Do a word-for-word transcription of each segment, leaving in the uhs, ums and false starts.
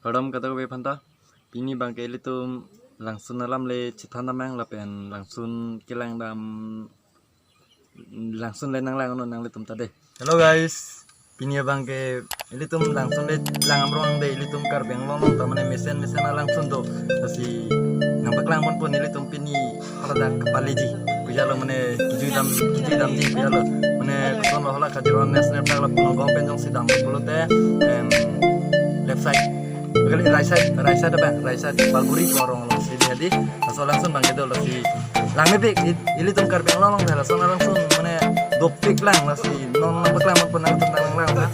Kardom kadokave aphanta. Pini abangke ilitum Langsun alam le chethan damnang lapen Langsun kelang dam, Langsun le nanglang non nanglitum ta dei. Hello guys, pini abangke ilitum Langsun le lang amrong de, ilitum Karbi Anglong along ta mane mesen mesen a-Langsun do. Lasi nangpaklang ponpo ilitum pini hala dak kepaleji. Pu jalo mane kejui dam, kejui damji pu jalo. Mane kosonlo hala Kaziranga National Park lapu Nagaon pen jongsi dam pulote, em, left side. Kali right side, right side abang, right side Balburi pu arong alongsi dei hadi. Laso Langsun abangke do lasi. Lang mepik, i-, ilitum Karbi Anglong along laso Langsun mane dopik lang lasi. Non nangpaklang ponpo nangtum nanglang lang.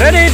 Ready?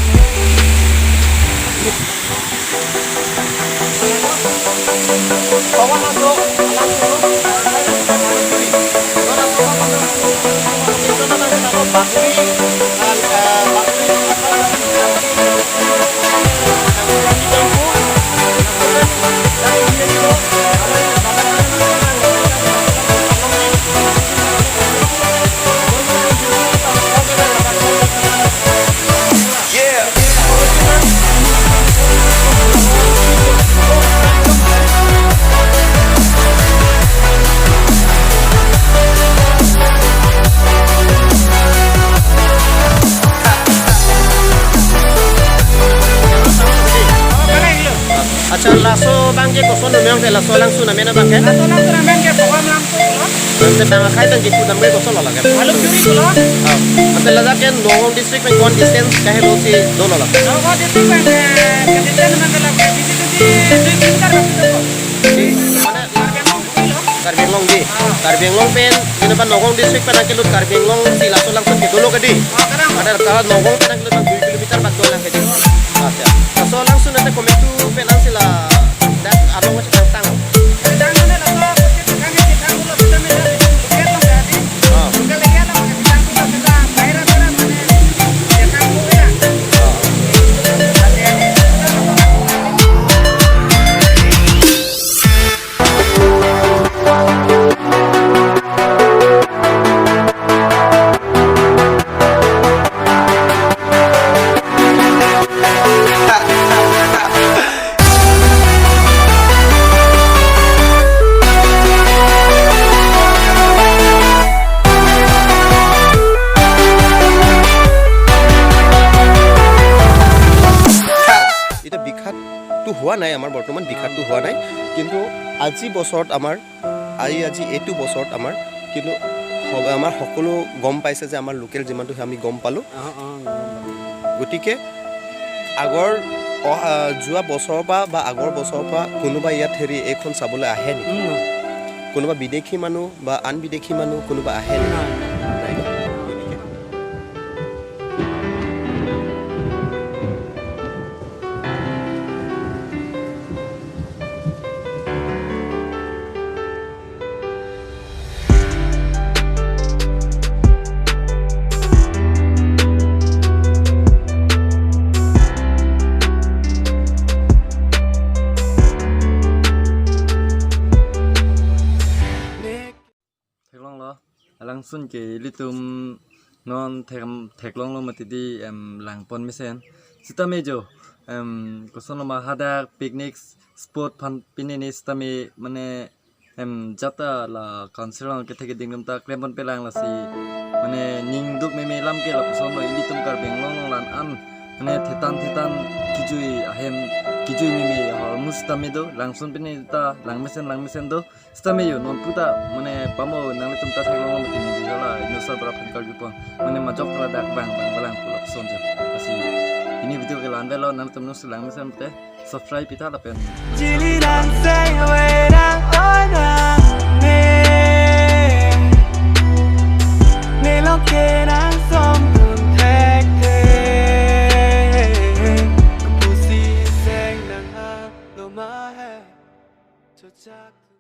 Accha, laso abangke koson dun nang te, laso Langsun amen abangke? Laso Langsun amen ke Bogam Langsun pulo. Ante bang akhai tang kipu dam ke koson lo lake? Aluk juri pulo. Ah, ante ladak ke Nagaon district pen ko-an distance kahelo si dolo lake? Nagaon district pen ke, ke distance abangke lake, bisi bisi dui kilometer bak itu. Di, mane Karbi Anglong di. Ah. Karbi Anglong pen, jene ba Nagaon district pen nangkelut Karbi Anglong si laso Langsun ke dolo ke dei. Ah, kadang. Ada kalau Nagaon pen nangkelut dui kilometer bak dolo ke dei. Accha. Laso Langsun ante kometu pen an si ladak arong chetang tang. Chetang mane laso, chetang ke chetang pulo, chetang mane chetang local along ke dei. Ah. Local area along ke chetang pulo, chetang baira baira mane chetang pulo ya. Ah. এতিয়া বিখ্যাতটো হোৱা নাই, আমাৰ বৰ্তমান বিখ্যাতটো হোৱা নাই, কিন্তু আজি বছৰত আমাৰ আজি, আজি এইটো বছৰত আমাৰ কিন্তু স-, আমাৰ সকলো গম পাইছে যে আমাৰ লোকেল যিমানটো আমি গম পালোঁ। অ, অ, গম পালোঁ। গতিকে আগৰ অহা, যোৱা বছৰৰ পৰা বা আগৰ বছৰৰ পৰা কোনোবা ইয়াত হেৰি এইখন চাবলৈ আহে নেকি? উম। কোনোবা বিদেশী মানুহ বা আন বিদেশী মানুহ কোনোবা আহে নেকি? নাই। নাই। গতিকে Theklonglo, Langsun ke ilitum non thek-, theklonglo mati dei, em, langpon mesen. Sitame jo, em, kosonlo ma hadak picnic spot aphan pine ne sitame mane, em, jata la council along kethe keding atum ta klempon pelang lasi mane ningduk meme alam ke lapusonlo ilitum Karbi Anglong along la-an mane thetan thetan kejui ahem kejui meme ahormu sitame do, Langsun pine ta lang mesen lang mesen do. Sitame yo non puta mane pamo nanglitum ta theklong mati ne di la inut sarbura aphan karjupon mane majok ladak bang bang balang pu lapuson jo. Lasi pini video ke la-an avelo, nanglitum non si lang mesen te subscribe pitha lapen. Jili lang say we lang oi lang ne. Chojak